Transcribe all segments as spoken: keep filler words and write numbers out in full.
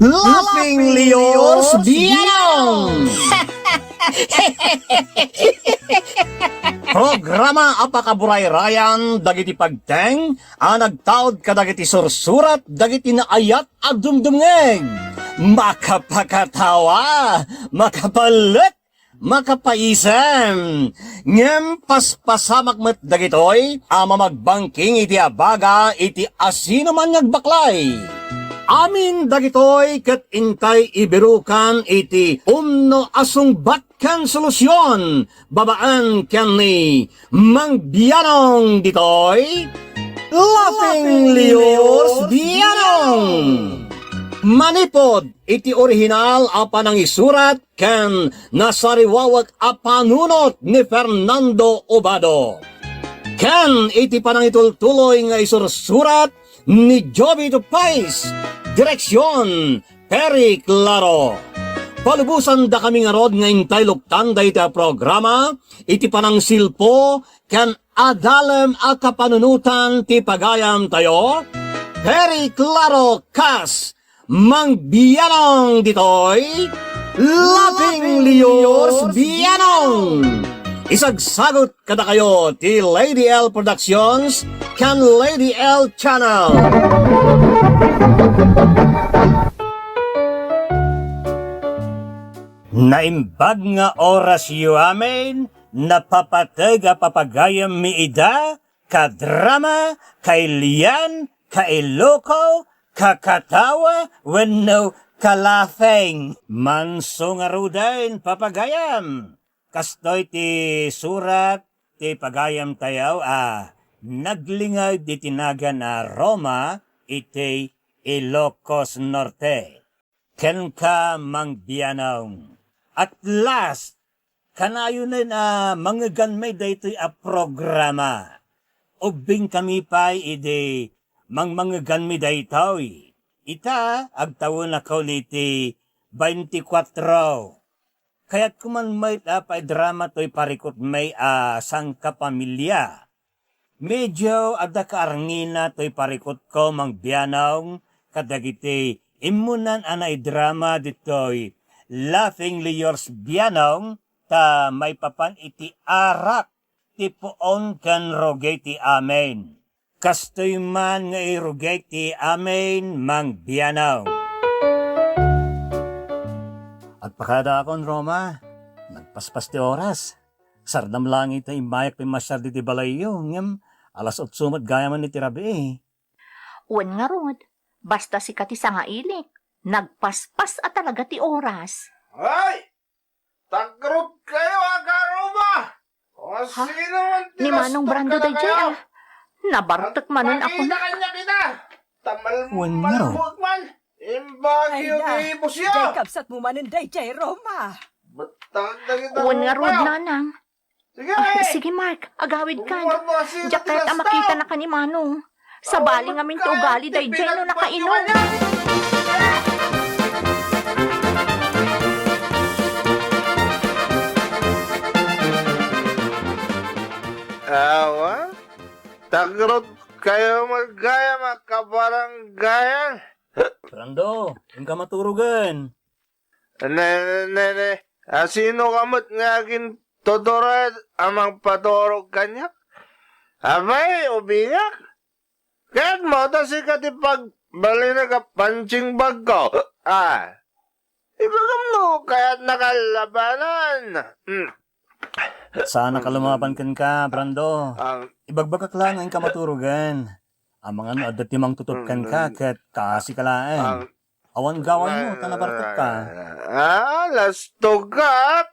Laughing Leos Bianong! Programa a pakaburayrayan dagiti pagteng a nagtaud kadagiti sursurat dagiti naayat a dumdumngeg. Makapakatawa, makapalek, makapaisem. Ngem paspasamak met dagitoy a mamagbangking iti abaga iti asinoman nga agbaklay. Amin dagitoy ket intay ibirukan iti umno a sungbat ken solusion babaen ken ni Mang Bianong ditoy Laughing Leos Bianong. Manipod iti orihinal a panangisurat ken nasariwawek a panunot ni Fernando Obado, ken iti panangitultuloy nga isursurat ni Joby Tupais, direksion, Perry Claro. Palubosandakami ngarud nga intay luktan dayta a programa iti panangsilpo ken adalem a kapanunotan ti pagayamtayo, Perry Claro kas Mang Bianong ditoy, Laughing Leos Bianong. Isagsagot kadakayo ti Lady L Productions ken Lady L Channel. Naimbag nga orasyo amin, napapateg a papagayammi ida, kadrama, kailian, kailoko, kakatawa, wenno kalafeng. Manso ngaruden, papagayam! Kastoy ti surat ti pagayamtayo a naglinged iti nagan a Roma iti Ilocos Norte. Kenka, Mang Bianong. At last, kanayonen a mangeganmi daytoy a programa. Ubbingkami pay idi mangmangeganmi daytoy. Ita, agtawenakon iti baintikwatro. Kayatko man met a paidrama toy parikutmi a sangkapamilia. Medio adda kaarngina toy parikutko, Mang Bianong, kadagiti immunan a naidrama ditoy Laughing Leos Bianong, ta maipapan iti arak ti puon ken rugi ti amin. Kastoy man nga irugi ti amin, Mang Bianong. Agpakadaakon, Roma. Nagpaspas ti oras. Sardam laeng ita immayak pimmasiar ditoy balayyo, ngem alas otso met gayamen iti rabii. Wen ngarud, basta sika ti sangailik, nagpaspas a talaga ti oras. Ay! Tagrot kayo, a Karoma! O, ha? Sino man ti ni Manong Brando daydiay, ah. Nabartek manen ako na. Wen ngarud. Imbagyo ti ibusyo. Ay da, diay kabsatmo manen daydiay, Roma. Wen ngarud, nanang. Sige, ah, eh. Sige, Mark, agawidkan. Diak kayat a makitana ken ni Manong. Sabali ngamin ti ugali daydiay no nakainom. Awa, tagrot kayo met gayam a kabaranggayan. Brando, inka maturogen. Ne, ne, ne, ne. A, sinoka met nga agintudurek a mangpaturog kaniak? Apay, ubingak? Kayatmo ta sika ti pagbalinek a punching bag ko? Ah, ibagam no kayatnaka a labanan. Mm. Saannak a lumaban kenka, Brando. Ibagbagak laeng nga inka maturogen. Amangan no adda ti mangtutop kenka ket kaasika laeng. Awan gawaymo ta nabartekka. Ah, lastugat!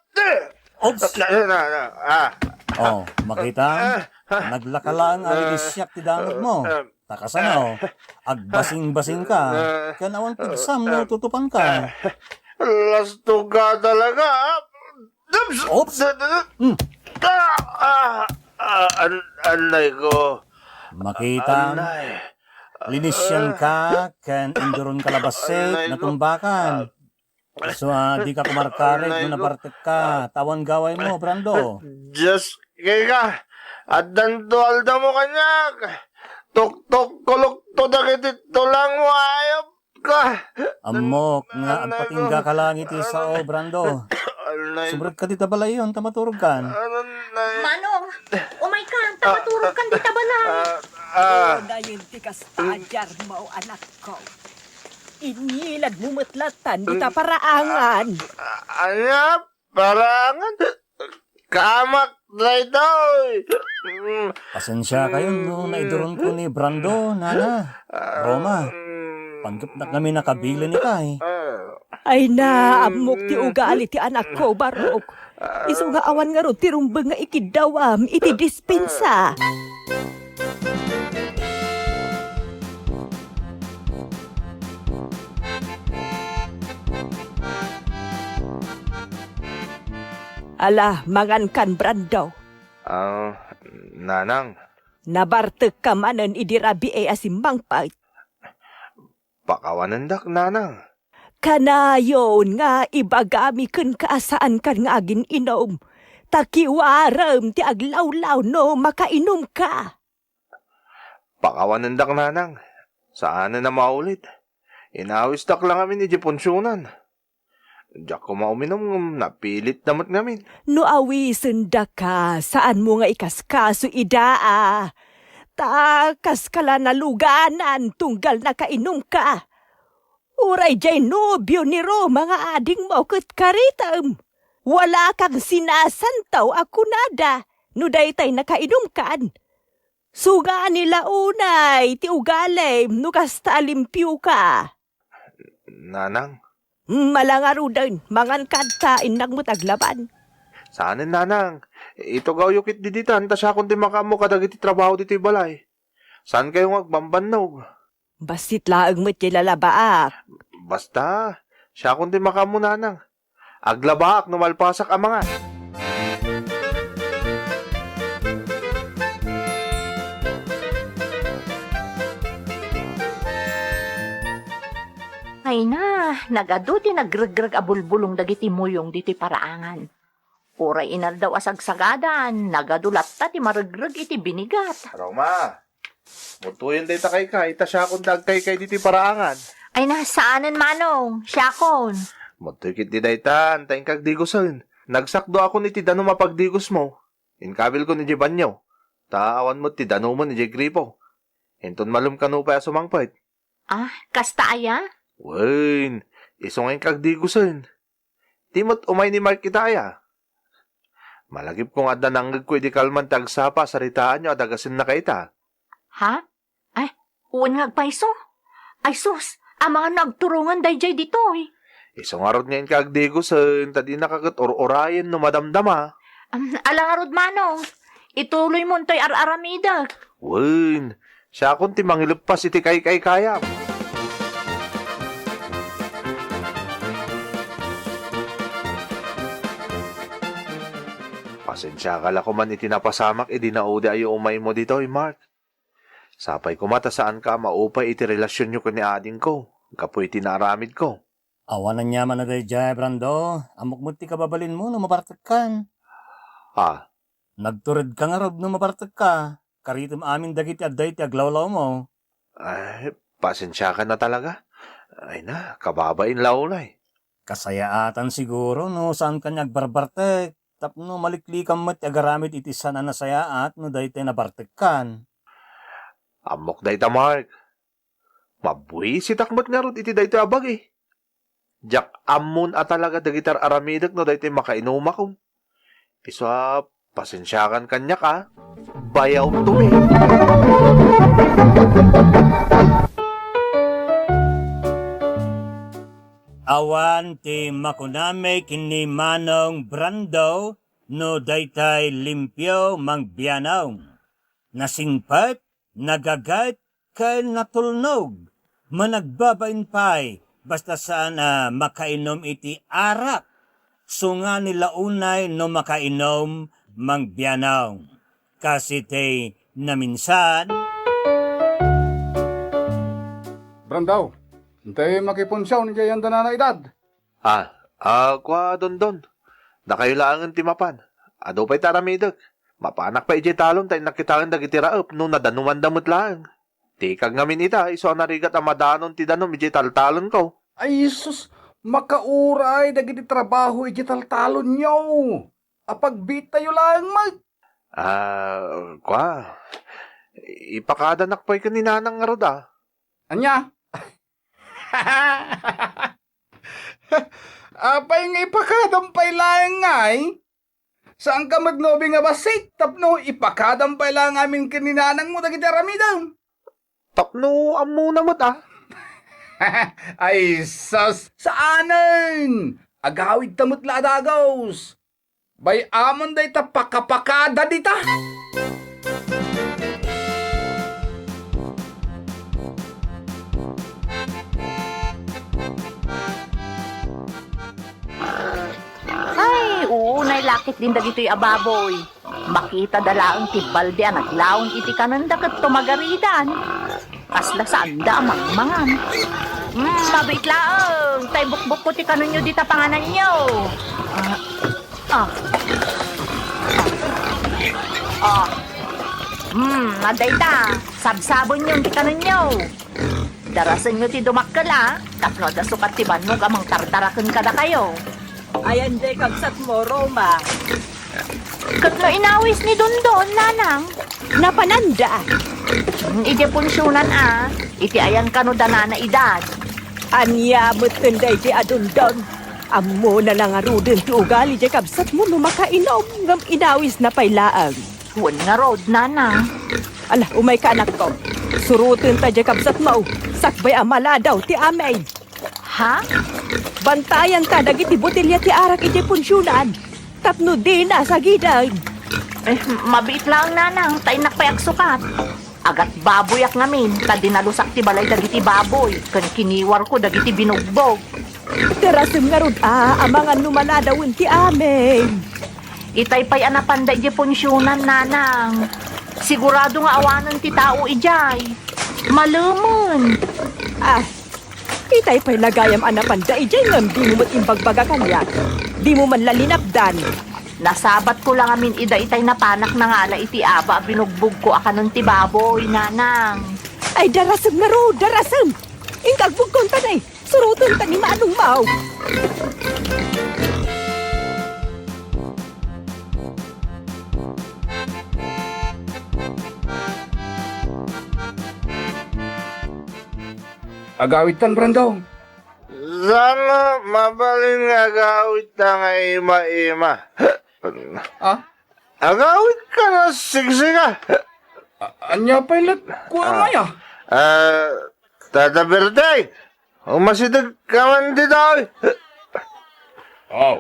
Oops! Na, na, na, ah. Oh, makita? Naglaka laeng a lilisiak ti damagmo. Ta kasano? Agbasingbasingka. Ken awan pigsam no tutupanka. Lastuga talaga. Oops! Hmm. Ah, ah, ah, an-, anay ko. Makita. Anay. Linisianka ken induronka la bassit, natumbakan. Isu a dika kumarkarig no nabartekka, ta awan gawaymo, Brando. Dios, kayka, addanto aldamo kaniak. Tuktok kulokto dagiti tulangmo, ayop. Ka! Ammok nga agpatingga ka lang iti sao, Brando. Anay. Subrekka dita balayon ta maturogkan. Anay. Manong, umaykan, ta maturogkan dita balay. Ah, ah. Unayen ti kasta a diarmo, anakko. Inngilad mo met latan dita paraangan. Ah, ania? Paraangan? Kamak daytoy. Mm. Pasensiakayon no naiduronko ni Brando, Nana, Roma. Panggepnak ngamin a kabilen ikay. Ay, naammok ti ugali ti anakko, Barok. Isu nga awan ngarud ti rumbeng nga ikiddawam iti dispensa. Ala, mangankan, Brando. Ah, Nanang. Nabartekka manen idi rabii a simmangpet. Pakawanendak, Nanang. Kanayon nga ibagami kenka a saankan nga agin-inum, ta kiwarem ti aglawlaw no makainumka. Pakawanendak, Nanang. Saanen a maulit. Inawisdak la ngamin idiay punsionan. Diak koma uminum ngem napilitda met ngamin. No awisendaka, saanmo nga ikaskaso ida a. Ta kaska la naluganan tunggal nakainumka. Uray diay nobio ni Roma nga adingmo ket karitem. Wala kang sinasantaw a kunada no daytay nakainumkan. Sungani la unay ti ugalim no kasta a limpioka. Nanang? Mm, ala ngaruden, manganka ta innak met aglaban. Saanen, Nanang. Itugawyo ketdi ditan ta siakon ti makaammo kadagiti trabaho ditoy balay. Saankayo nga agbambannog. Bassit laeng met diay lalabaak. Basta, siakon ti makaammo, Nanang. Aglabaak no malpasak a mangan. Ay na, nagadu ti nagregreg a bulbulong dagiti muyong ditoy paraangan. Uray inaldaw a sagsagadan, nagadu latta ti maregreg iti binigat. Roma, mutuyen dayta kaykay, ta siakon ti agkaykay ditoy paraangan. Ay na, saanen, Manong. Siakon. Mutuy ketdi daytan, ta inka agdigusen. Nagsakduakon iti danum a pagdigusmo. Inkabilkon idiay banio. Ta awan met ti danumen idiay gripo. Inton malem ka nupay a sumangpet. Ah, kasta aya? Wen, isu nga inka agdigusen. Ti met umay ni Mark ita aya? Malagipko nga adda nangngegko idi kalman ti agsapa a saritaanyo a dagasennaka ita. Ha? Ay, wen nga agpayso. Ay sus, amangan no agturongan daydiay ditoy. Isu ngarud nga inka agdigusen, ta dinaka ket ur-urayen no madamdama. Am, ala ngarud, Manong. Ituloymo intoy ar-aramidek. Wen, siakon ti mangileppas iti kaykaykayam. Pasensiaka la koman iti napasamak idi naudi a umaymo ditoy, Mark. Sapay koma ta saanka a maupay iti relasionyo ken ni adingko, gapu iti naaramidko. Awan aniaman a daydiay, Brando. Ammok met ti kababalinmo no mabartekkan. Ah. Nagturedka ngarud no mabartekka. Karitem amin dagiti adda iti aglawlawmo. Ay, pasensiakan a talaga. Ay na, kababain la unay. Kasayaatan siguro no saanka nga agbarbartek tapno maliklikam met ti agaramid iti saan a nasayaat no daytoy nabartekkan. Ammok dayta, Mark. Mabuisitak met ngarud iti daytoy a bagi. Diak ammon a talaga dagiti ar-aramidek no daytoy makainumakon. Isu a pasensiakan kaniak a. Bayaw to mi. Awan ti makunami ken ni Manong Brando no daytay limpio mangbianong. Nasingpet, nagaget, ken natulnog. Managbabain pay, basta saan a makainom iti arak. Sungani la unay no makainom, mangbianong. Kas iti naminsan. Brando, intay makipunsiaw ni Jay anda nana idad. Ah, ah, kua, Dondon. Dakayo laengen ti mapan. Adu pay ti aramidek. Mapanak pay idiay talon ta innak kitaen dagiti raep no nadanumanda met laeng. Tikang ngamin ita, isu a narigat a madanon ti danum idiay taltalonko. Ay, sus, makauray dagiti trabaho idiay taltalonyo. Apagbiittayo laeng met. Ah, kua, ipakadanak pay ken ni Nanang ngarud, a. Ania? Apay nga ipakadam pay laeng ngay? Saanka met no ubing a bassit tapno ipakadam pay laeng amin ken ni Nanangmo dagiti aramidem? Tapno ammona met, a. Ay, sus, saanen! Agawidta met la a dagus. Bay-amon dayta pakapakada dita. Ay, uunay la ketdin dagitoy a baboy. Makitada laeng ti balde a naglaon iti kanenda ket tumagaridan. Kasla saanda a mangmangan. Mm, mabiit laeng, tay bukbukko ti kanenyo dita pangananyo. Ah, ah. Ah. Mm, adda ita, sabsabenyon ti kanenyo. Darasenyo ti dumakkel, a, tapno adda sukat ti bannog a mangtardaraken kadakayo. Ayan diay kabsatmo, Roma. Ket no inawis ni Dondon, nanang? Napananda. Hmm, idiay punsionan, a, iti ayan kano da nana Edad. Ania metten daydiay a Dondon? Ammona la ngaruden ti ugali diay kabsatmo no makainom, ngem inawisna pay laeng. Wen ngarud, nanang. Ala, umayka, anakko. Surotenta diay kabsatmo, sakbay a maladaw ti amin. Ha? Bantayanta dagiti botelia ti arak idiay punsionan tapno dina sagiden. Eh, mabiit laeng, nanang, ta innak pay agsukat. Agatbaboyak ngamin, ta dinalusak ti balay dagiti baboy, ken kiniwarko dagiti binugbog. Darasem ngarud a, amangan no maladawen ti amin. Itay pay a napanda idiay punsionan, nanang. Sigurado nga awanen ti tao idiay. Malemen. Ah, itay pay la gayam a napanda idiay ngem dimo met imbagbaga kaniak. Dimo man la linapdan. Nasabatko la ngamin ida itay napanak nangala iti aba a binugbogko a kanen ti baboy, nanang. Ay, darasem ngarud, darasem! Inka agbugkonta, ne. Surotenta ni manongmo. Agawidtan, Brando. Sana mabalin nga agawidta nga ima-ima. Ah? Agawidka nga sigsika. A-, ania pay laeng kua ngay? Ah, Tata Berteng, umasidegka man ditoy. Aw,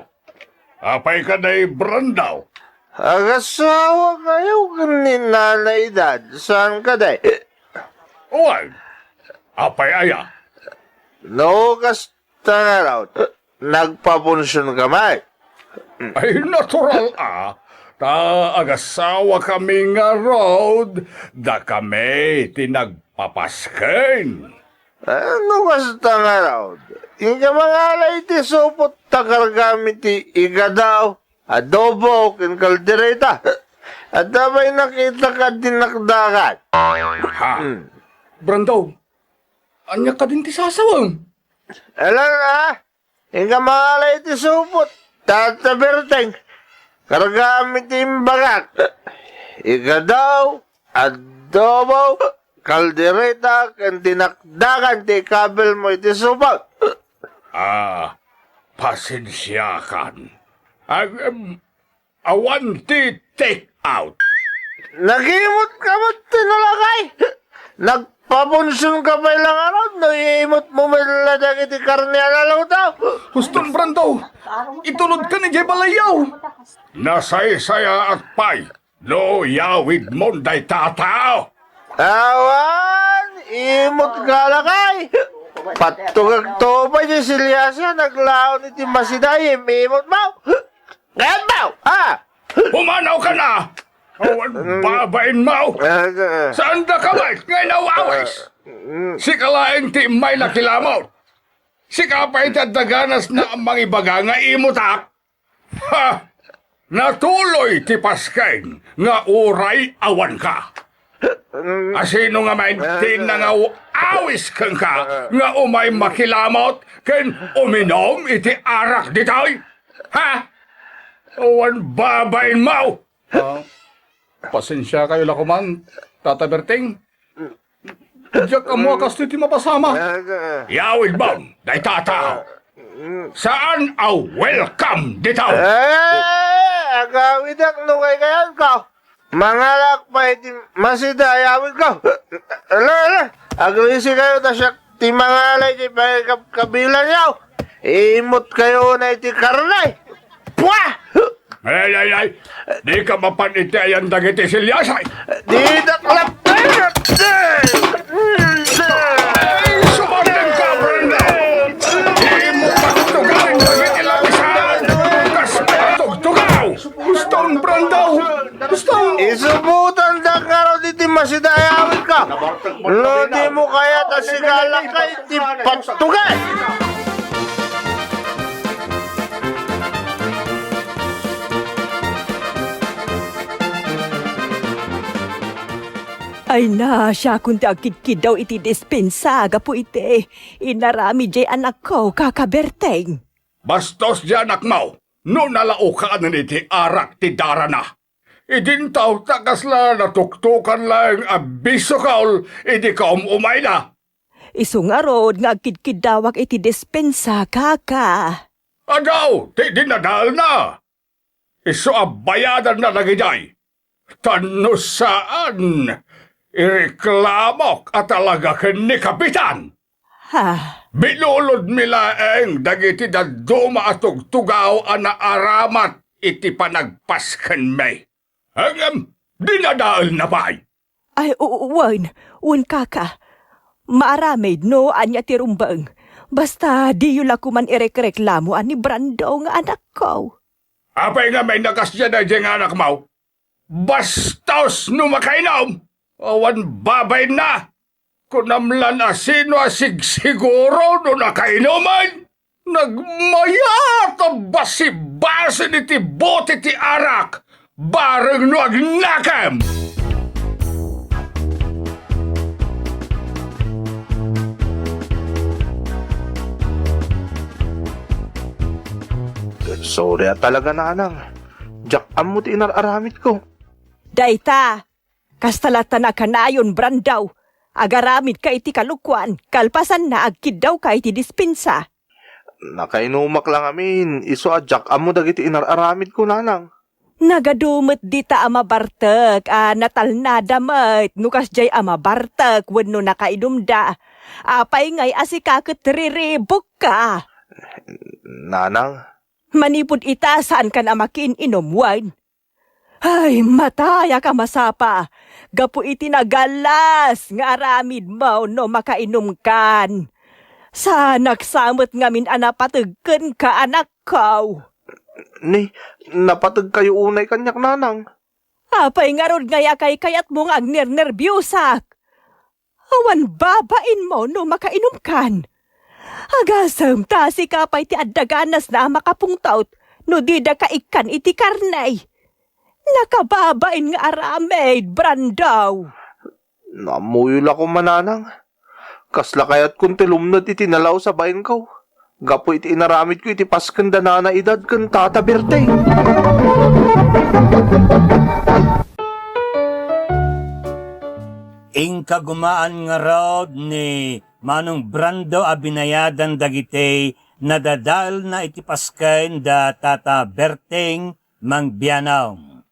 apay kadi, Brando? Agasawakayo ken ni Nana Edad, saan kadi? Wen, apay aya? No, kas- Ta ngarud, nagpapunsionka met? Ay, natural a, ta agasawakami ngarud, dakami ti nagpapasken. Eh, no kasta ngarud, inka mangala iti supot ta kargam iti igadaw, adobo, ken kaldereta. Adda pay nakitak a dinakdakan. Ha? Hmm. Brando, ania kadin ti sasawem? Alan a, inka mangala iti supot, Tata Berteng. Kargam iti imbagak. Igadaw, adobo, kaldereta, ken dinakdakan ti ikabelmo iti supot. Ah, pasensiakan. Ag-, em, Awan ti take out. Nagimot ka met ti nalakay? Nagpapunsionka pay la ngarud no iimotmo met la dagiti karne a lalutaw? Huston, Brando! Itulodka idiay balayyo! Nasaysayaat pay no yawidmon dayta a tao! Awan! Imot ka lakay! Pattugagto pay ti siliasyo, naglaon iti masiday, imimotmo! Ngem, ah! Pumanawka na! Awan babainmo! Ah, ah. Saandaka met nga inawawis? Ah, mm. Sika laeng ti immay la kilamot. Sika pay ti adda ganasna a mangibaga nga imotak. Ha! Natuloy ti pasken nga uray awanka. Mm. Asino ngamin ti nangaw-awis kenka nga umay makilamot ken uminom iti arak ditoy? Ha? Awan babainmo! Ah, pasensiakayo la koman, Tata Berting. Diak ammo a kastoy ti mapasama. Yawidmo, dayta a tao. Saan a welcome ditoy. Eh, agawidek no kaykayanko. Mangalak pay ti masidayawidko. Ala, ala. Agrisikayo ta siak ti mangalay ti pangikabkabilanyo. Imutkayo unay ti karne. Pua! Ay, ay, ay. Dika mapan iti ayan dagiti siliasay. Didak laptek! Ay, sumaten ka, Brenda! Di mo patutugan dagiti labisan! Kas patutugaw! Gusto ang Brenda! Gusto! Isubutan da ngarud iti masidayawidka. No, di mo kayat a sigalak ka iti patutugan! Ay na, siakon ti agkidkiddaw iti dispensa gapu iti inaramid jay anakko, Kaka Berteng. Bastos jay anakmo, no nalaukanen iti arak ti darana. Idinto ta kasla natuktokan laeng a bisukol idi kaum-umayna. Isu ngarud nga agkidkiddawak iti dispensa, Kaka. Adu ti dinadaelna. Isu a bayadanna dagidiay. Ta no saan, ireklamok a talaga ken ni Kapitan. Ha? Bilulodmi laeng dagiti dadduma a tugtugaw a naaramat iti panagpaskenmi. Ngem, dinadaelna pay. Ay, u-, wen, wen, Kaka. Maaramid no ania ti rumbeng. Basta, diyo la koman irekreklamo a ni Brando nga anakko. Apay ngamin a kasdiay daydiay nga anakmo? Bastos no makainom! Awan babainna! Kunam lan a sino a sigsiguro no nakainuman? Nagmayat a basibasin iti bote ti arak, bareng no agnakem! Sorry a talaga, Nanang. Diak ammo ti inar-aramidko. Dayta, kasta latta a kanayon, Brando. Agaramidka iti kalokuan, kalpasanna, agkiddawka iti dispensa. Nakainumak la ngamin, isu a diak ammo dagiti inar-aramidko, Nanang. Nagadu met dita a mabartek a natalnada met no kasdiay a mabartek wenno nakainumda. Apay ngay a sika ket riribukka? Nanang. Manipud ita, saankan a makiin-inom wen? Ay, matayak a masapa gapu iti nagallas nga aramidmo no makainumkan. Saanak sa met ngamin a napateg kenka, anakko. Ni, napategkayo unay kaniak, Nanang. Apay ngarud ngay a kaykayatmo nga agnernerbiosak? Awan babainmo no makainumkan. Agasem ta sika pay ti adda ganasna a makapungtot no didaka ikkan iti karne. Nakababain nga aramid, Brando. Ammoyo la koma, Nanang. Kasla kayatkon ti lumned iti nalaus a bainko gapu iti inaramidko iti pasken da Nana Edad ken Tata Berteng. Inkagumaan ngarud ni Manong Brando a binayadan dagiti nadadaelna iti pasken da Tata Berteng Mangbianong.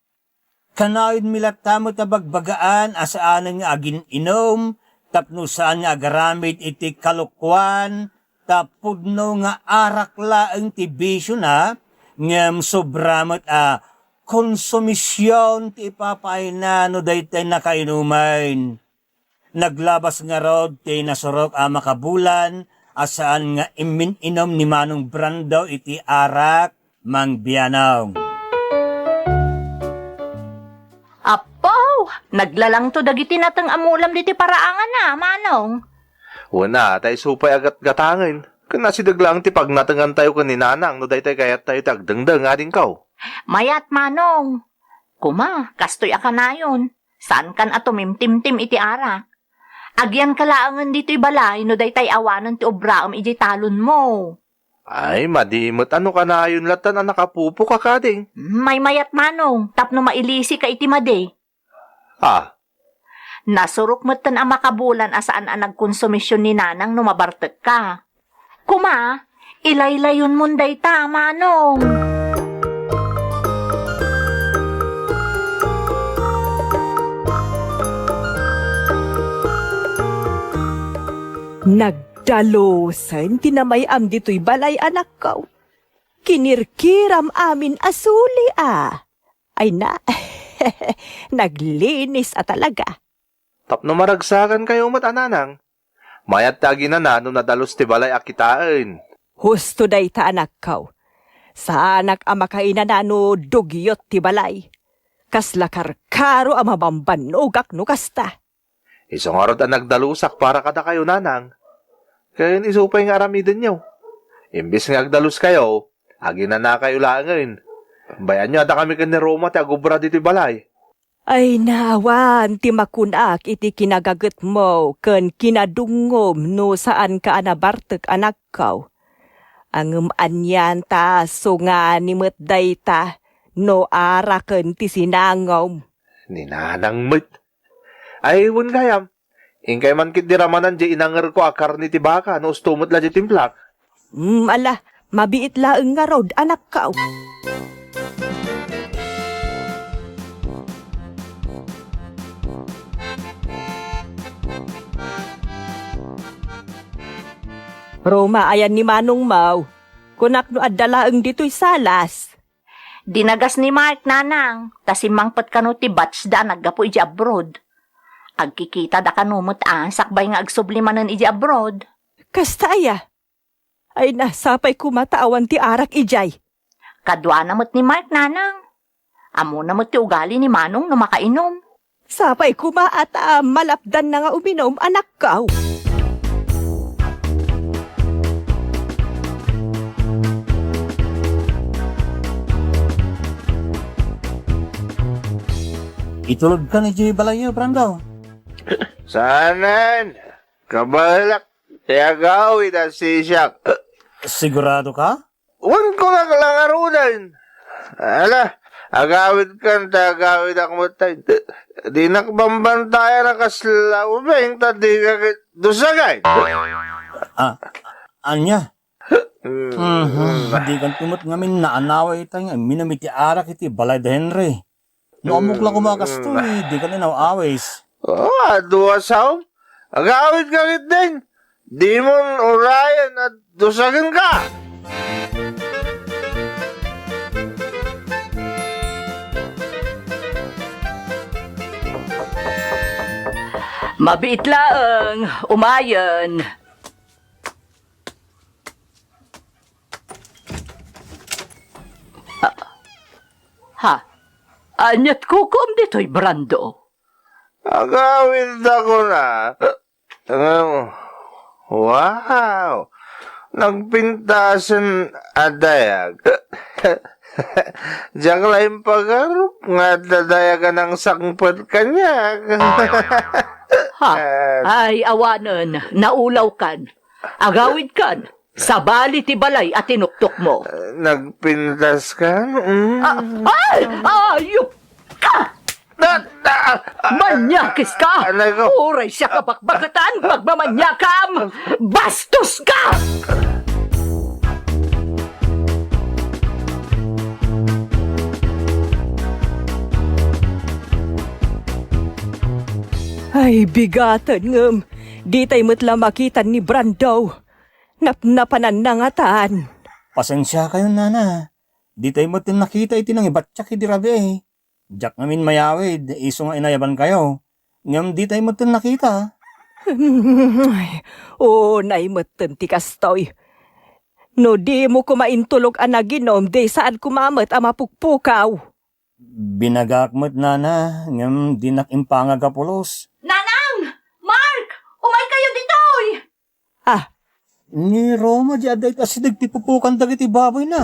Kanayon mi latta met a bagbagaan a saanen nga agin-inum tapno saan nga agaramid iti kalokuan, ta pudno nga arak laeng ti bisiona, ngem sobra met a konsumision ti ipapaayna no daytoy nakainumen. Naglabas ngarud ti nasurok a makabulan a saan nga immin-inum ni Manong Brando iti arak, Mangbianong. Apo! Naglalangto dagiti nateng a mulam diti paraanganna, Manong. Wen a, ta isu pay a gatgatangen. Ken asideg laeng ti pagnatengantayo ken ni Nanang no daytoy kayattayo ti agdengdeng, adingko. Mayat, Manong. Kuma, kastoy a kanayon. Saankan a tumimtimtim iti arak. Agyanka laengen ditoy balay no daytay awanen ti obraem idiay talonmo. Ay, madi met a no kanayon lattan a nakapupok a kading. Maymayat, Manong, tapno mailisika iti madi. Ah. Nasurok metten a makabulan a saan a nagkonsumision ni Nanang no mabartekka. Kuma, ilaylayonmon dayta, Manong. Nagdalusen ti namay-am ditoy balay, anakko. Kinirkiram amin a suli a. Ay na, naglinis a talaga. Tapno maragsakankayo met a nanang, mayat ti aginana no nadalus ti balay a kitaen. Husto dayta, anakko. Saanak a makainana no dugyot ti balay. Kasla karkaro a mabambannogak no kasta. Isu ngarud a nagdalusak para kadakayo, nanang. Ken isu pay nga aramidenyo. Imbes nga agdaluskayo, aginanakayo laengen. Bay-anyo a dakami ken ni Roma ti agubra ditoy balay. Ay, naawan ti makunak iti kinagagetmo ken kinadungngom no saanka a nabartek, anakko. Ngem anian ta sungani met dayta no araken ti sinangom. Ni Nanang met. Ay, wen gayam, inkay man ketdi ramanan diay inangerko a karne ti baka no usto met la diay timplak. Mm, ala, mabiit laeng ngarud, anakko. Roma, ayan ni Manong Mau. Kunak no adda laeng ditoy salas. Dinagas ni Mark, nanang, ta simmangpet kano ti batch da a naggapu idiay abroad. Agkikita da kano met a sakbay nga agsubli manen idiay abroad. Kasta aya? Ay na, sapay koma ta awan ti arak idiay. Kaduana met ni Mark, nanang. Ammona met ti ugali ni Manong no makainom. Sapay koma a ta malapdanna nga uminom, anakko. Itulodkan idiay balayyo, Brando. Saanen, kabaelak ti agawid a sisiak. Sigurado ka? Wen, kunak la ngaruden. Ala, agawidkan ta agawidak met tay. Dinak bambantayan a kasla ubing ta dika ket dusagen. Ah, ania? Mhm, dikan ti met ngamin naanaway tay nga imminum iti arak iti balay da Henry. No ammok la koma a kastoy, dika inaw-awis. Oh, adu a sao? Agawidka ketdin. Dimon urayen a dusagenka. Mabiit laeng, umayen. Ah, ha? Aniat kukuam ditoy, Brando? Agawidda kona. Ngem, wow! Nagpintasen a dayag. Diak la impagarup nga adda dayag a nangsangpet kaniak. Ha? Ay, awanen, naulawkan. Agawidkan. Sabali ti balay a tinuktok mo. Nagpintas ka? Mm. Ah, ay! Ayup ka! Da-, da-, Manyakis ka! Anay ko. Uray siak a bakbakatan, pagmamanyakam! Bastos ka! Ay, bigaten ngem, ditay met la makitan ni Brando. Napnapananna ngatan. Pasensiakayon, nana. Ditay metten nakita iti nangibattiak idi rabii. Diak ngamin mayawid, isu nga inayabankayo. Ngem ditay metten nakita. Ay, unay metten ti kastoy. No dimo koma intulog a naginum, di saan koma met a mapukpukaw. Binagaak met, nana, ngem dinak impangag a pulos. Nanang! Mark! Umaykayo ditoy! Ah, ni Roma, di adda iti asideg ti pupukan dagiti baboyna.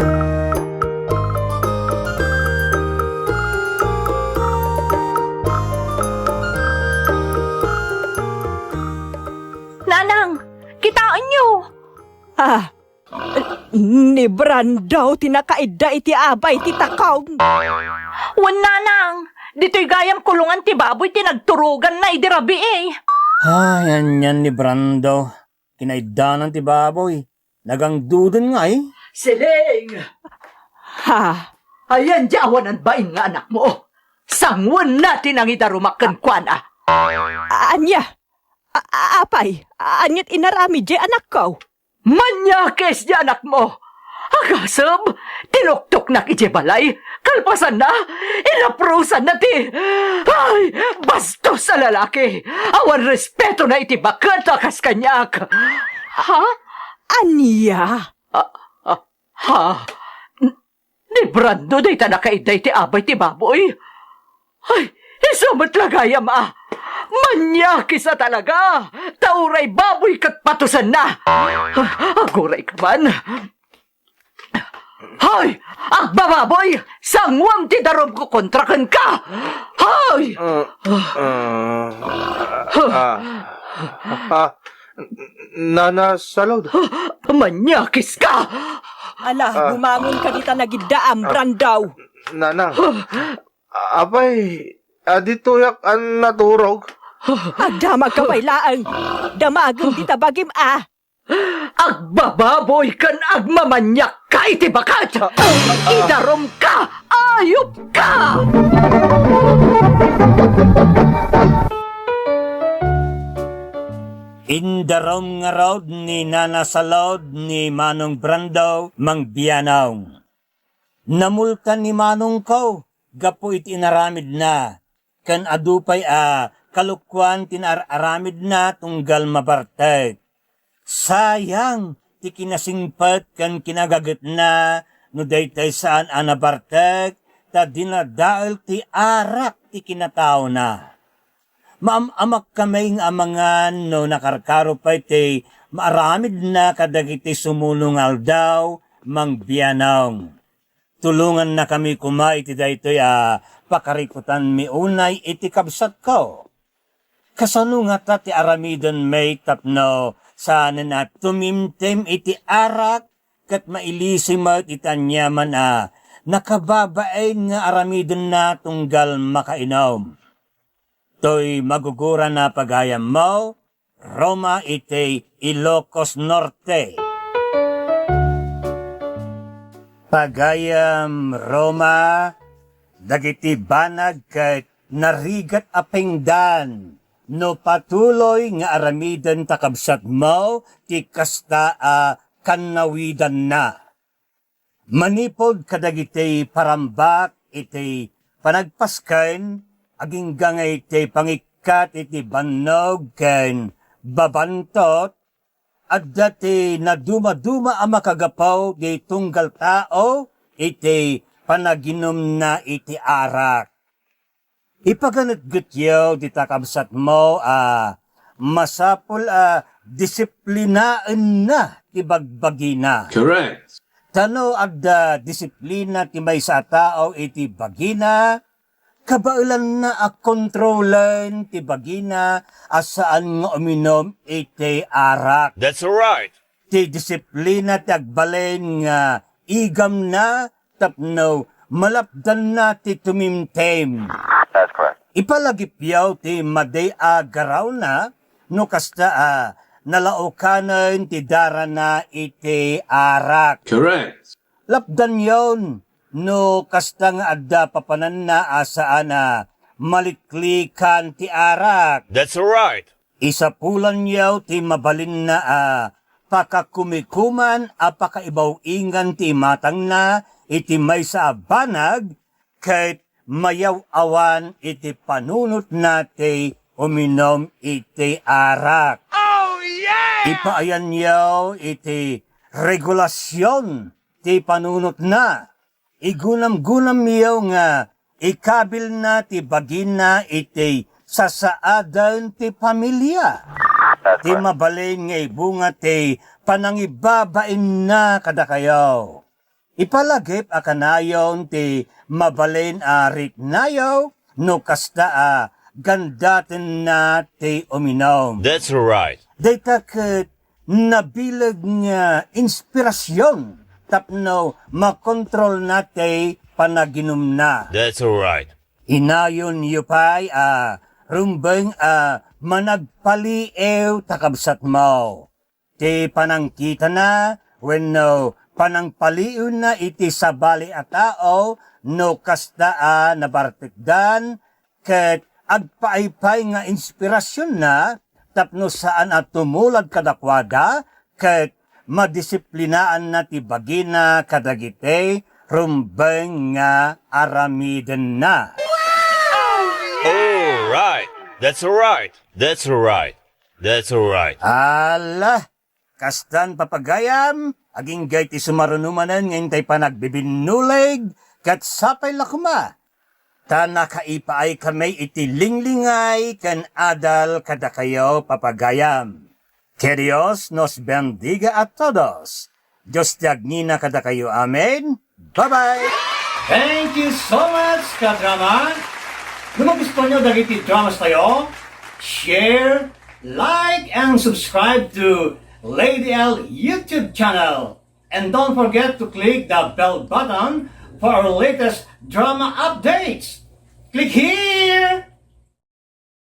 Ah, ni Brando ti nakaidda iti abay ti takong. Wen, nanang, ditoy gayam kulungan ti baboy ti nagturoganna idi rabii. Ay, anian ni Brando. Kinaiddanan ti baboy. Nagangduden ngay. Siling! Ha? Ayan di awanan bain nga anakmo. Sangwenna ti nangidarumak kenkuana. A-, ania? A-, a-, apay, aniat inaramid di anakko? Manyakis di anakmo! Agasem, tinuktoknak idiay balay, kalpasanna, inaprosanna ti, ay, bastos a lalaki! Awan respetona iti baket a kas kaniak! Ha? Ania? Ah, ah, ha? Ni Brando dayta nakaidda iti abay ti baboy. Ay, isu met la gayam a. Manyakis a talaga. Ta uray baboy ket patusenna. Aguray ka man. Hoy! Agbababoy! Sanguem ti darumko kontra kenka! Hoy! Ah, ah, ah, ah, Nana Salud. Manyakis ka! Ala, ah, bumangon ka dita nagiddaam, ah, Brando. Nana, apay, aditoyak a naturog? Agdamag ka pay laeng. Damagem dita bagim a. Agbababoy ken agmamaniak ka iti baket! Idarum ka! Ayup ka! Indarum ngarud ni Nana Salud ni Manong Brando, Mang Bianong. Namulta ni manongko gapu iti inaramidna, ken adu pay a kalokuan ti naar-aramidna tunggal mabartek. Sayang ti kinasingpet ken kinagagetna no daytoy saan a nabartek ta dinadael ti arak ti kinataona. Maam-amak kami nga amangan no nakarkaro pay ti maaramidna kadagiti sumuno nga aldaw, Mang Bianong. Tulongannakami koma iti daytoy a pakarikutanmi unay iti kabsatko. Kasano ngata ti aramidenmi tapno saanen a tumimtim iti arak ket mailisi met iti aniaman a nakababain nga aramidenna tunggal makainum? Toy magugurana pagayammo, Roma iti Ilocos Norte. Pagayam Roma, dagiti banag ket narigat a pengdan no patuloy nga aramiden ta kabsatmo ti kasta a kannawidanna. Manipud kadagiti parambak iti panagpasken, agingga nga iti pangikkat iti bannog ken babantot, adda ti nadumaduma a makagapu ti tunggal tao iti panaginumna iti arak. Ipaganetgetyo dita kabsatmo a masapul a disiplinaenna ti bagbagina. Correct. Ta no adda disiplina ti maysa a tao iti bagina, kabaelanna a kontrolen ti bagina a saan nga uminum iti arak. That's right. Ti disiplina ti agbalin nga igamna tapno malapdanna ti tumimtim. That's correct. Ipalagipyo ti madi a garawna no kasta a nalaukanen ti darana iti arak. Correct. Lapdanyon no kasta nga adda papananna a saan a maliklikan ti arak. That's right. Isapulanyo ti mabalinna a pakakumikuman a pakaibaw-ingan ti imatangna iti maysa a banag ket mayaw-awan iti panunotna ti uminum iti arak. Oh, yeah! Ipaayanyo iti regulasion ti panunotna. Igunamgunamyo nga ikabilna ti bagina iti sasaaden ti familia. That's correct. Ti mabalin nga ibunga ti panangibabainna kadakayo. Ipalagip a kanayon ti mabalin a riknayo no kasta a gandatenna ti uminum. That's right. Dayta ket nabileg nga inspirasyon tapno makontrolna ti panaginumna. That's right. Inayonyo pay a rumbeng a managpaliiw ta kabsatmo. Ti panangkitana wenno panangpaliiwna iti sabali a tao no kasta a nabartekdan ket agpaaypay nga inspirasionna tapno saan a tumulad kadakuada ket madisiplinaanna ti bagina kadagiti rumbeng nga aramidenna. All right. That's right. That's right. That's right. Ala, kastan papagayam, agingga iti sumaruno manen nga intay panagbibinnuleg, ket sapay la koma ta nakaipaay kami iti linglingay ken adal kadakayo papagayam. Que Dios nos bendiga a todos. Dios ti agngina kadakayo. Amen. Bye-bye. Thank you so much, kadrama. No magustuhanyo dagiti dramas tayo, share, like, and subscribe to Lady L YouTube channel. And don't forget to click the bell button for our latest drama updates. Click here!